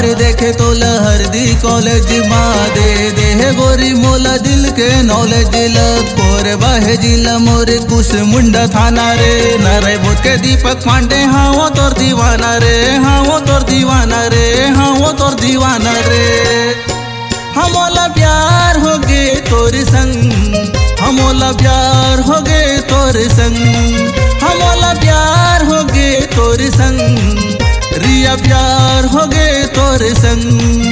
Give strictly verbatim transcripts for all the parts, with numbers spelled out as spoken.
देखे तोला हरदी कॉलेज मा दे दे हे गोरी मोला दिल के नॉलेज। लग कोरबा हे जिला मोर कुसमुंडा थाना रे। नरई बोत के दीपक पांडे हाँ वो तोर दीवाना रे, हाँ वो तोर दीवाना रे, हाँ वो तोर दीवाना रे। हमोला प्यार होगे तोर संग, हमोला प्यार होगे तोर संग, हमोला प्यार होगे तोर संग, रिया प्यार होगे तोर संग।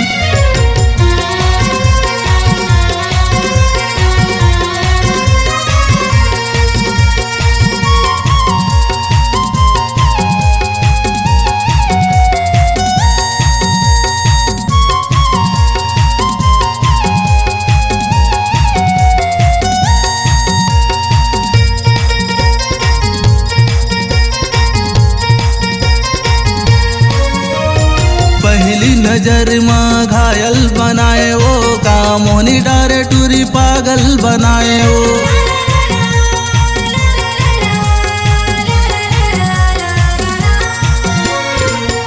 पहली नजर मा घायल बनाए वो, का मोहनी डारे टूरी पागल बनाए वो।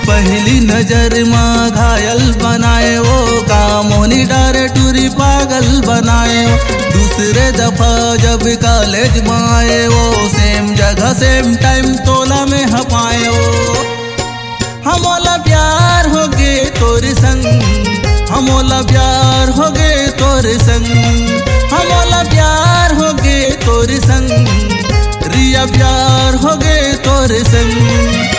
पहली नजर मा घायल बनाए वो, का मोहनी डारे टूरी पागल बनाए वो। दूसरे दफा जब कॉलेज मा आए वो, सेम जगह सेम टाइम तोला में हपाए वो। हमोला प्यार होगे तोर संग, हमोला प्यार होगे तोर संग, हमोला प्यार होगे तोर संग, रिया प्यार होगे तोर संग।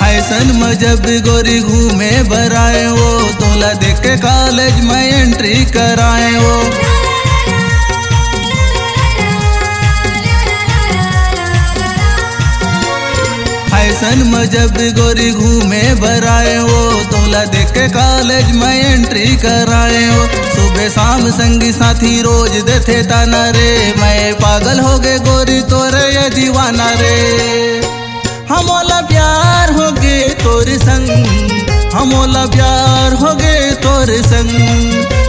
फैशन में जब गोरी घूमे बर आए वो, तोला देख के कॉलेज में एंट्री कराए वो। फैशन में जब गोरी घूमे बर आए वो, तोला देख के कॉलेज में एंट्री कराए वो। सुबह शाम संगी साथी रोज देथे ताना रे, मैं पागल होगे गोरी तोरे ये दीवाना रे। हमोला प्यार होगे तोर संग, हमोला प्यार होगे तोर संग,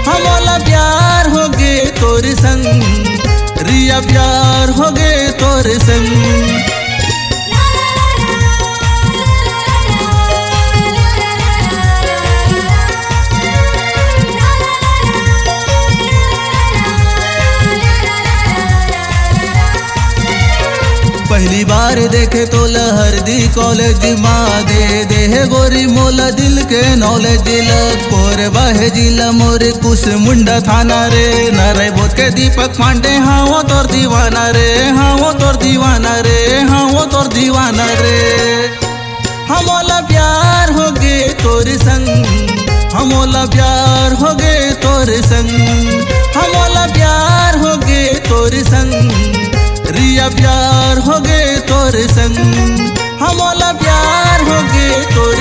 हमोला प्यार होगे तोर संग, रिया प्यार होगे तोर संग। पहली बार देखे तोला हरदी कॉलेज मा दे दे हे गोरी मोला दिल के नॉलेज। लग कोरबा हे जिला मोर कुसमुंडा थाना रे। नरई बोत के दीपक पांडे हाँ वो तोर दीवाना रे, हाँ वो तोर दीवाना रे, हाँ वो तोर दीवाना रे। हमोला प्यार होगे तोर संग, हमोला प्यार होगे तोर संग, हमोला प्यार होगे तोर संग, रिया प्यार होगे तोर संग, हमोला प्यार होगे तोर